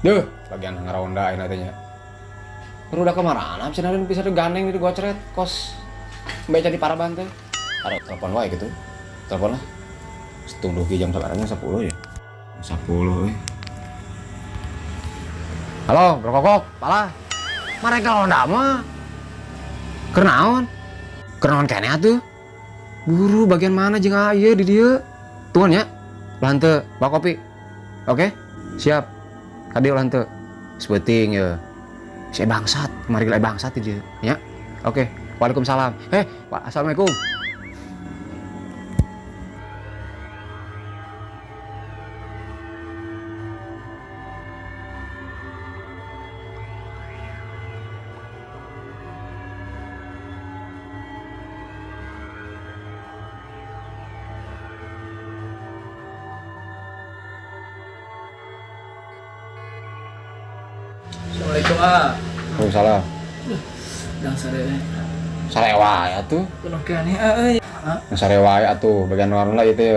Duh, bagian ngaronda ayeuna teh nya. Baru udah kemana cenah bisa gandeng di gocret kos beca di Paraban teh. Taruh telepon wae gitu. Telepon lah. Setunduh ki jam sekarangnya 10 ya. 10 euy. Halo, Bro Kokok, pala. Mereka ronda mah. Keur naon? Keur naon keneh atuh? Buru bagian mana jeung ieu di dieu? Tuan ya. Ulah henteu, bawa kopi. Oke? Siap. Kadi ulah henteu. Sebeuting ya. Si bangsat, kemari gila bangsat di dieu, ya. Oke. Waalaikumsalam. Eh, assalamualaikum. Assalamualaikum ah. Waalaikumsalam. Dang sare. Sare wae atuh. Kuno keneh euy. Sare wae atuh, bagian warna ieu teh.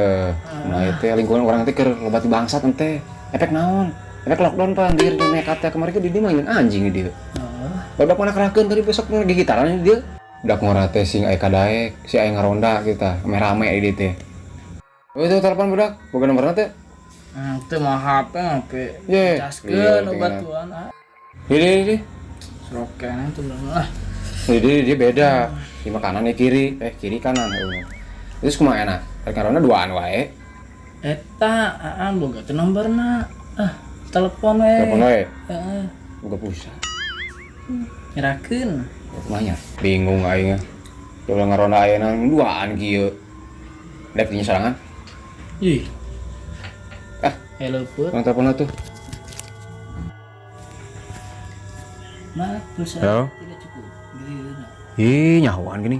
Nah, ieu teh lingkungan urang teh keur loba ti bangsat ente. Efek naon? Efek lockdown pan dir di nekat teh kemarin ke di dieu mah anjing di dieu. Badak mana kerahkeun tadi besok gigitaran di dieu. Budak ngora teh sing aya kadaek, si aya ngaronda kita, rame rame di dieu teh. Oh, itu telepon budak, boga nomorna teh. Teu mah HP HP. Ye, Caskeun obat tuan ah. Di di di. Serok keneh tuh lah. Di di di beda. Di makanan di kiri, eh kiri kanan. Terus kumaha enak? Rek ngaronda duaan wae. Eta aa boga teh nomorna. Ah, telepon we. Telepon wae. Heeh. Boga pulsa. Nyerakeun. Kumanya? Bingung aing. Ya ulah ngaronda ayeuna duaan kieu. Dek dinya sorangan. Ih. Ah, leupeut. Tolong telepon lah tuh. Nah, pulsa Halo? tidak cukup. Giliran. Ih, nyahoan gini.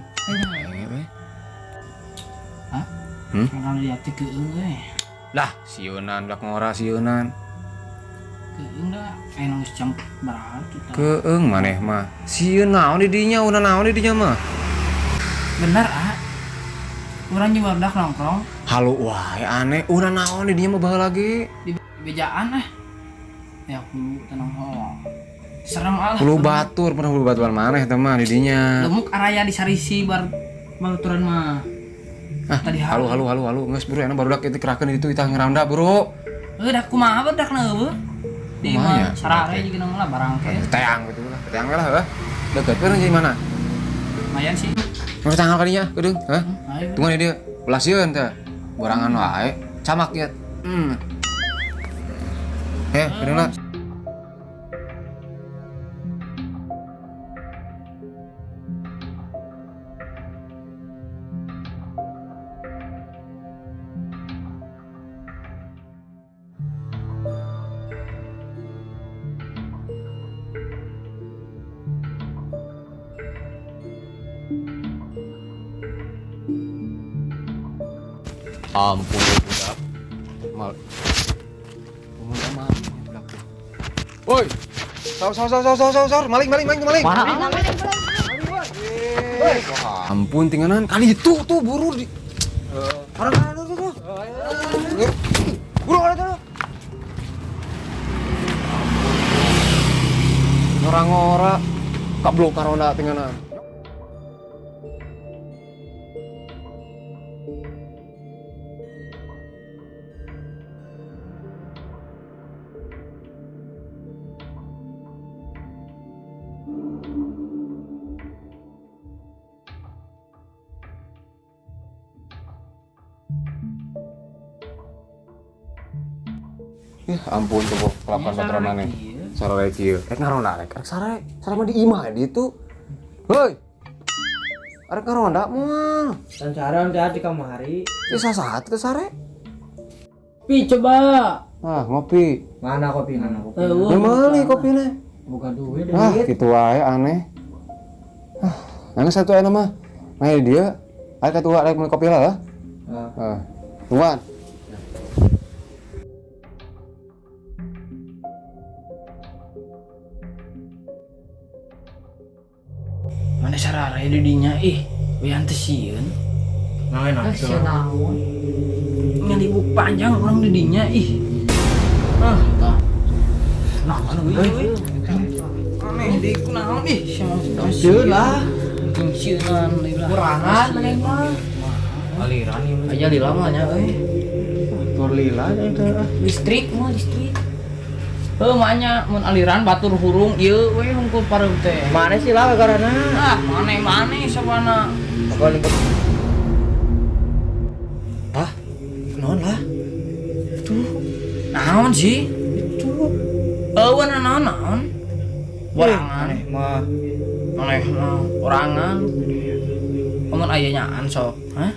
Hah? Hmm? Kalau lihat teh keung euy. Lah, sieunan budak ngora sieunan. Keung da aya geus jam berapa tuh? Keung maneh mah. Sieun naon di dinya, una naon di dinya mah. Bener ah. Urang juga udah nongkrong Halu wae aneh, una naon di dinya mah baheula lagi. di bejaan ah. Ya aku tenang ho. Serem ah. Hulu batur, pernah hulu batuan maneh teh mah di dinya. Lemuk araya di Sarisi bar baturan mah. Ah, Tadi halu halu halu halu geus buru enak barudak itu kerakeun di ditu itah ngaronda buru. Eh dah kumaha barudak eueuh. Di Kumaha ya? mah sarare jeung lah barang ke. Teang gitu lah, teang we lah heuh. Deket we di mana? Lumayan sih. Mau tanggal kalinya, geudeung, heuh. Ayo. Tunggu dia, belah sieun teh. Borangan wae, camak ya. Eh, geudeung lah. Ampun budak. Mal. Ngomong sama budak tuh. Woi. Saur saur saur saur saur saur, maling maling maling maling. Mana? Woi. Ampun tinggalan kali itu tuh buru di. Orang orang tuh tuh. Buru orang tuh. Ngora-ngora kablok karonda tinggalan. Ih, ampun tuh kelakuan baturan maneh. Sarare kieu. Rek ngaronda rek. Rek sare. Sare mah di imah di itu. Hoi. Arek ngaronda moal. Dan sare teh di kamari. Ih sasahat teh sare. Pi coba. Ah, ngopi. Mana kopi? Mana kopi? Ya meuli kopina. Bukan duit. Ah, gitu wae aneh. Ah, nangis satu aya mah. Main dia. Ayo katua rek meuli kopi lah. Ah. Tungguan. Mana sarare di dinya ih, wian teh sieun. Nah, Sia naon? Ngalibuk panjang orang di dinya ih. Ah, tah. Naon euy? Aneh deui, kunaon ih sia. Sieun lah. Sieun deui lah. Kurangan maneh mah. Aliran ieu mah. Aja lila mah nya euy. Tur lila nya teh. Listrik mah listrik. Heuh, maknya mun aliran batur hurung ieu we hungkul pareum teh. Mana sih lah karena? Ah, maneh-maneh sabana. Apa nih? Hah? Naon lah? Tuh, Naon sih? itu. Eueuh, naon naon? Borangan. Aneh mah. Maneh mah borangan. Amun aya nyaan sok. Hah?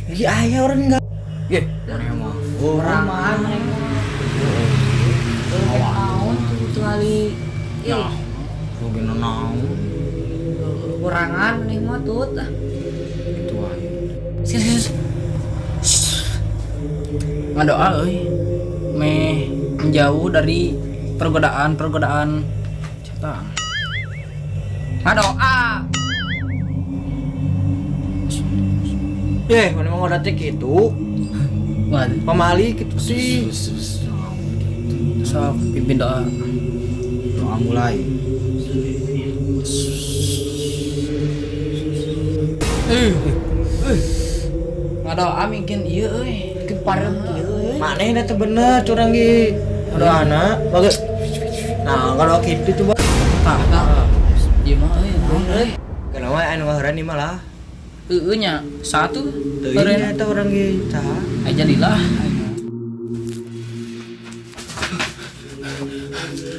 Lagi aya orang enggak. Ye, maneh mah. Borangan. Naon tuh tingali. Ya. Ih, Rubina naon? borangan maneh mah tut. Ah. Itu wae. Sis, sis. Ngadoa euy. Meh menjauh dari pergodaan-pergodaan setan. Ngadoa. Eh, mana mau ngodat gitu? Wah, Pamali gitu sih. sok pimpin doa. Doa mulai. Eh. Ngadoa mungkin ieu euy. Bikin pareum kieu euy. Maneh teh bener curang ge. Doana bagus. Nah, kalau gitu coba. Tah, tah. Ieu mah euy, naon euy. Kenapa anu ngaheran ieu mah lah. Heueuh nya, satu. Teuing nya eta urang ge saha? Aja lila.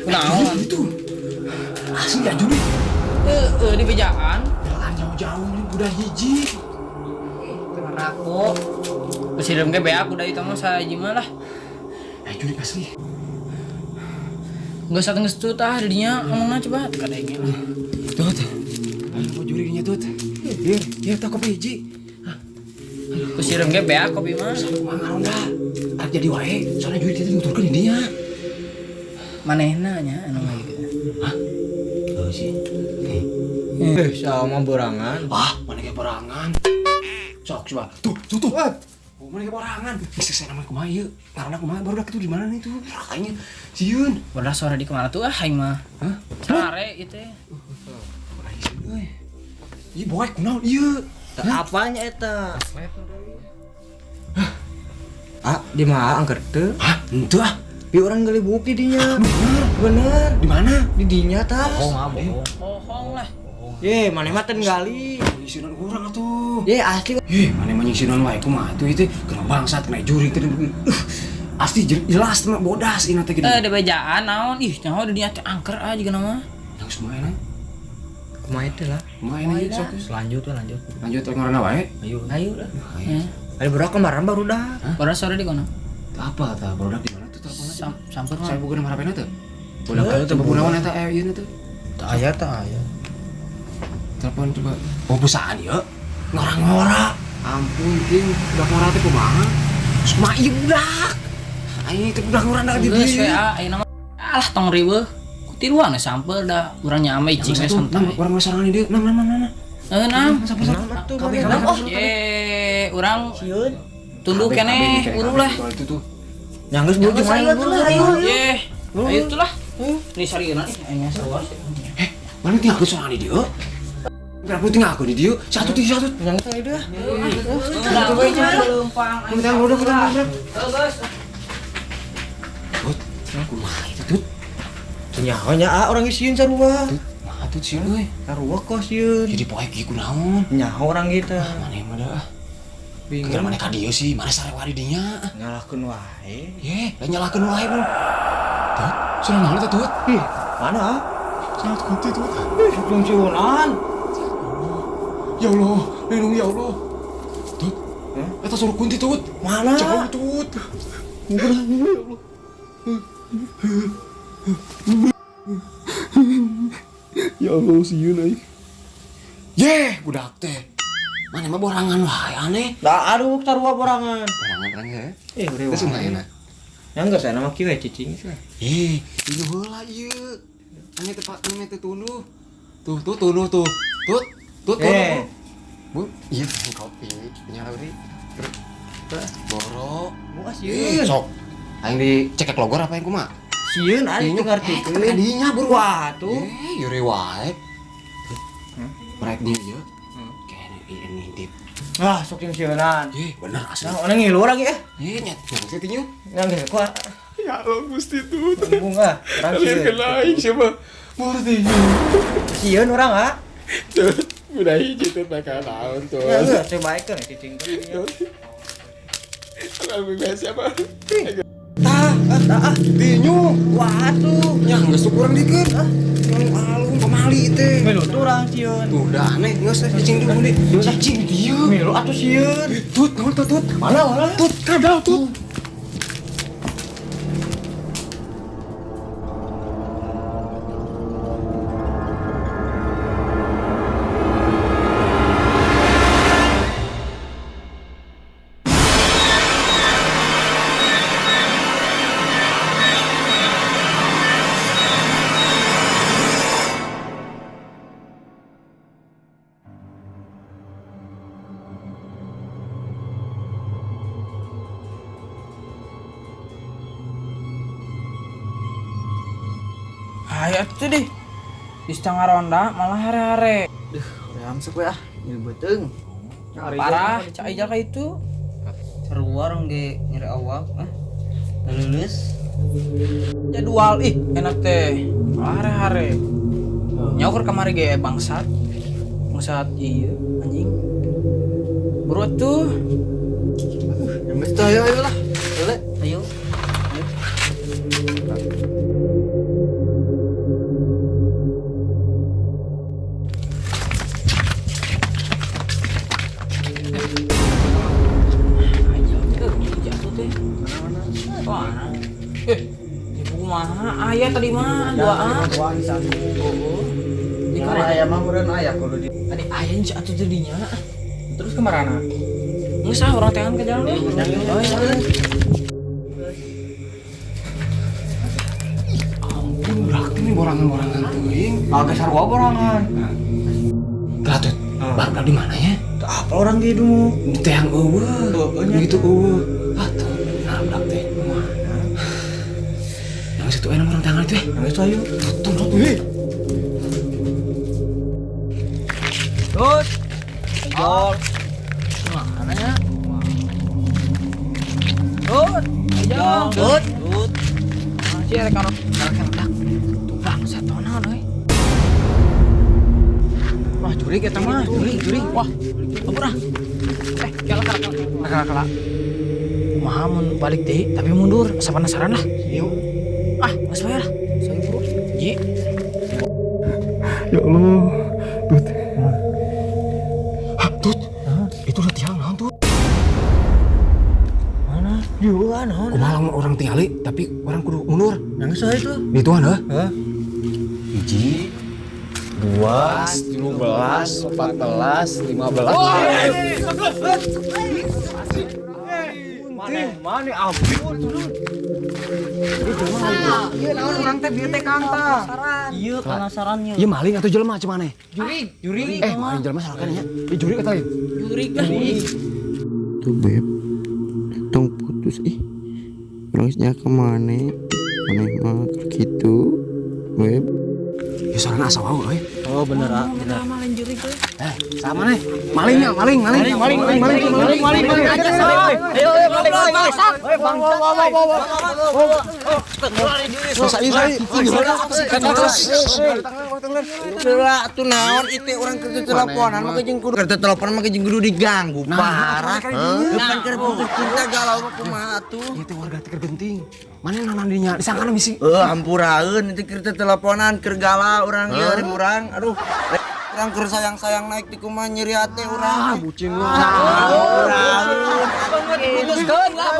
Naon? Itu. Asli ya juri. Heeh, di bejaan. Jalan jauh-jauh ini udah hiji. Rako. Sireum ge beak udah itu mah saji mah lah. Eh, juri asli. Geus satu geus tut ah didinya ngomongna coba teu kadenge lah. Tut. Ayo mau juri nya tut. Iya, iya tak kopi hiji. Ku sireum ge beak kopi mah. Kumaha ngaronda? Arek jadi wae, soalnya juri teh nuturkeun dinya. Manehna nya anu mah gitu. Heuh sih. Eh, sama borangan. Ah, mana kayak borangan. Sok coba. Tuh, tuh, tuh. Oh, mana kayak borangan. Geus saya namanya kumaha ieu? Ngaranna kumaha barudak itu di mana nih tuh? Kayaknya sieun. Bodas suara di kemana tuh ah aing mah. Hah? Sare ieu teh. Euy. Ieu boy kunaon ieu? Teu apanya eta? Ah, di mana angker teu? Hah, henteu ah. Bi urang geuli bukti dinya. Bener. Bener. Di mana? Di dinya tas. Bohong ah, bohong. Bohong lah. Ye, maneh mah teu nggali. Nyisieunan urang atuh. Ye, asli. Ih, mana mah nyisieunan wae kumaha tuh itu kena bangsat kena jurig teh. Asli jelas mah bodas ini teh gini. Eh, di bejaan naon ih nyaho di dinya teh angker ah jiga nama. Yang semua enak. Kumaha teh lah. Kumaha ini sok. Lanjut we, lanjut. Lanjut ngaranna wae. Ayo. Ayo lah. Ya. Ada berapa kemarin baru dah. Bodas suara di kono. Apa tah barudak di mana tuh teleponnya? Samper mah. Saya bukan nomor HP-na tuh. Budak tuh bukunaon eta ieu tuh. Tak aya, tak aya. Telepon coba. Oh, perusahaan ya. Ngora-ngora. Ampun, ting, budak ngora teh kumaha? Geus kumaha ieu budak? Aing teh budak ngora da di Geus we dieu. ah ayeuna mah alah tong riweuh. Ku tiluan we samper da urang nyame cing we santai. Urang mah sorangan di dieu. Nam nam nam nam. Heuh nam. Samper samper. Nama tuh Kabeh mana? kabeh. Oh, ye, urang Sieun. tunduk keneh buru lah. Itu tuh. Yang geus buru jeung aing Ayo lah, ayo. Ye, ayo tuh lah. Nih sarieuna ih aing sawas. Mana tinggal sorangan di dieu? Berapa tinggal aku di dieu? Satu tiga satu. Yang geus ayo dah. Leumpang. Bentar, udah, bentar, bentar. Heuh, geus. Tut, kumaha itu tut? Teu nyaho nya ah urang ge sieun sarua. Tut, nah tut sieun euy. Sarua kok sieun. Jadi poe kieu kunaon? Nyaho urang gitu. Mana mah dah. Bingung. Kira mana ka dieu sih, mana sarewa di dinya. Nyalahkeun wae. Ye, lah nyalahkeun wae bro. Tut, sudah naon teh tut? Ih, mana ah? Sangat kunti tut. Ih, belum sieunan. Ya Allah, lindungi ya Allah. Tut, eta suruh kunti tut. Mana? Jauh tut. Ya Allah. Ya Allah, sieun euy. Ye, budak teh. Mana mah borangan wae aneh. Da aduh sarua borangan. Borangan terang ya. Eh, Terus kumaha enak? Yang geus aya nama kieu we cicing sih. Ih, ini heula ieu. Aneh teh Pak, aneh teh tunduh. Tuh, tuh tunduh tuh. Tut, tut tunduh. Eh. Bu, iya kopi nyala uri. Boro. Buas Ih, sieun. sok. Aing dicekek logor apa yang kumaha? Sieun ari teu ngartikeun. Kadinya buru. Wah tuh. Yuri wae. Merek dia ya. Kayaknya ini ngintip. Ah, sok jeung sieunan. Bener asli. Nah, orang ngilu orang ya. Nyet, yang tinyu. Yang geus kuat. Ya Allah Gusti tut. Embung ah, urang sieun. Kena aing siapa? Buru tinyu. Sieun urang ah. Tut, udah hiji tut bakal naon tut. Ya geus teu baekeun cicing teh. Aku biasa siapa? Tah, ah, Tinyu. Wah tuh. Nya geus kurang dikeun. Ah, alung pamali teh. Milu tuh urang sieun. Tuh dah aneh geus cicing deui deui. Cicing dieu. Milu atuh sieun. Tut, naon tut tut. Mana mana? Tut, kadal tut. Ayo tuh deh. Di setengah ronda malah hare-hare. Duh, urang sok we ah, nyeri beuteung. Parah, cak Ijal kayak itu. Sarua orang ge nyeri awak ah. Lulus. Jadwal ih enak teh. Malah hare-hare. Nyawa keur kamari ge bangsat. Bangsat iya anjing. Buru tuh. Ya mesti ayo ayo lah. Boleh. Ayo. Jatuh teh. Mana? Ibu mah aya tadi mah duaan. Dua satu. Di Mana aya mah meureun aya kudu di. Tadi aya jatuh tadinya. Terus kemana? Nggak sah orang tangan ke jalan. Oh, iya. Ampun, berarti ini borangan-borangan teuing. Agak sarua borangan. Lah tut, baru di mana ya? Apa orang gitu mu? Teh yang eueuh. Gitu eueuh. Ah tuh, nabrak teh. Mana? Yang situ enak orang tangan itu eh. Yang itu ayo. Tut, tut, tut. Tut. Ijol. Mana ya? Tut. Ijol. Tut. Tut. Si rek anu rek tuh bangsa naon euy. Wah, jurig eta mah, jurig, jurig. Wah, kabur ah. Kala kala kala. Kala. Kumaha mun balik deui, tapi mundur, asa penasaran lah. Yuk. Ah, geus bae lah. Saya buru. Ji. Ya Allah. Tut. Hah, Tut. Itu udah tiang naon tut? Mana? Dieuan naon? Kumaha lamun orang tingali tapi orang kudu mundur. Yang itu itu. Di tuan heuh. Hah? Hiji, 2, 13, 14, 15. Mana mana ampun. Iya naon urang teh bieu teh Kang tah. Iya penasarannya. Iya maling atau jelema cuma aneh? Jurig, jurig. Maling jelema salah kan ya? Ih jurig atau lain? Jurig lah. Tuh beb, tong putus ih. Orangnya kemana? Aneh mah gitu, beb. Ya soalnya asa wau euy. Oh bener ah, bener. Maling jurig euy. Sama nih. Malingnya, maling, maling. Maling, maling, maling, maling, maling, maling. Ayo ayo maling maling maling. Saya, saya. Lah tuh naon itu orang kerja teleponan mah jeung kudu kerja teleponan mah jeung kudu diganggu parah. Depan keur putus cinta galau mah kumaha atuh. Ieu teh warga teh keur genting. Mana naon dinya disangkana bisi. Hampuraeun itu kerja teleponan keur galau urang ieu ari urang. Aduh. Urang keur sayang-sayang naik di kumaha nyeri hate urang. Ah, bucin lah. Hampuraeun. Putuskeun lah,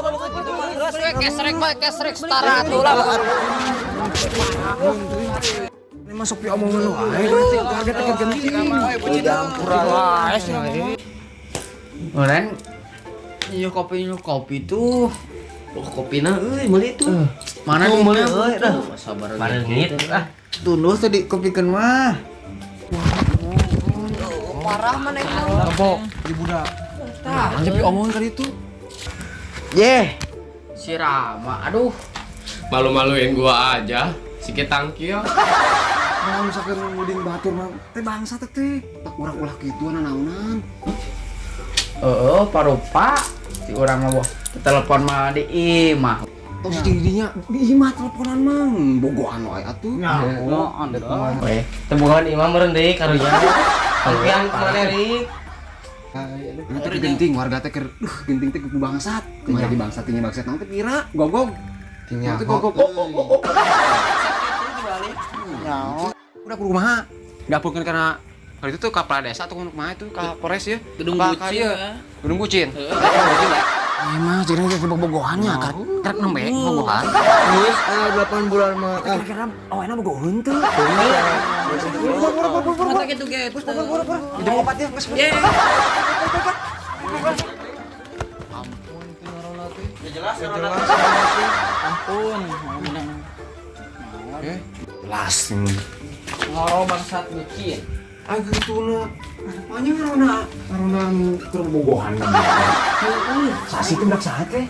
geus we kesrek bae, kesrek setara atuh lah. Ini masuk pi omongan wae, berarti warga teh keur genting. Hampuraeun. Orang iya kopi tuh. Oh, kopina euy meuli tuh. Mana Oh, meuli duitnya? euy dah. Sabar Barengit ah. Tunduh tadi kopikeun mah. Parah mana mah. Kebok di budak. Nah, pi omongan kali itu. Yeh. Si Rama, aduh. Malu-maluin gua aja. Sikit tangkil. Nah, misalkan nguding batur mah teh bangsa teh teh. Tak urang ulah kitu naonan. Heeh, parupa si urang mah boh. Telepon mah di imah. Tong si dinya di imah teleponan mah bogohan wae atuh. Weh, Temukan imam meureun deui karunya. Yang mana Rik? Nah, teh genting warga teh keur duh genting teh kuku bangsat. Kumaha di bangsat nya bangsat naon teh pira gogog. Teh gogog. Oh, oh, oh. Udah kudu kumaha? Dapurkeun kana kalau itu tuh kepala desa atau kumaha itu ka Polres ya? Gedung Apa ka bucin, ieu? ya. Gedung bucin. Gedung bucin. Emang jadi geus bobogohannya karek nembe bobogohan. Geus 8 bulan mah. Ah, Kira-kira awena bogoheun teu. Mata gitu ge. Jam 4 ya, geus. Ye. Ampun teu ngaronda teh. Jelas Ampun. Jelas ini. Ngoro bangsat bucin. Ah gitu na. Makanya ngaronda ngaronda nu keur bobogohan. Sasi teh budak saha teh?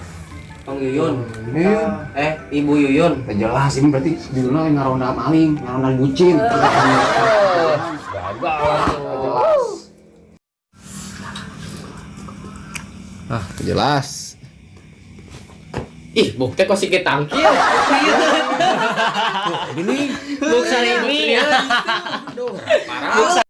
Bang Yuyun. Iya. Eh, Ibu Yuyun. Teh jelas ini berarti duluna lain ngaronda maling, ngaronda bucin. Gagal tuh. Ah, jelas. Ih, bukti kok sikit tangkil. Gini. Buk sarimi. Parah.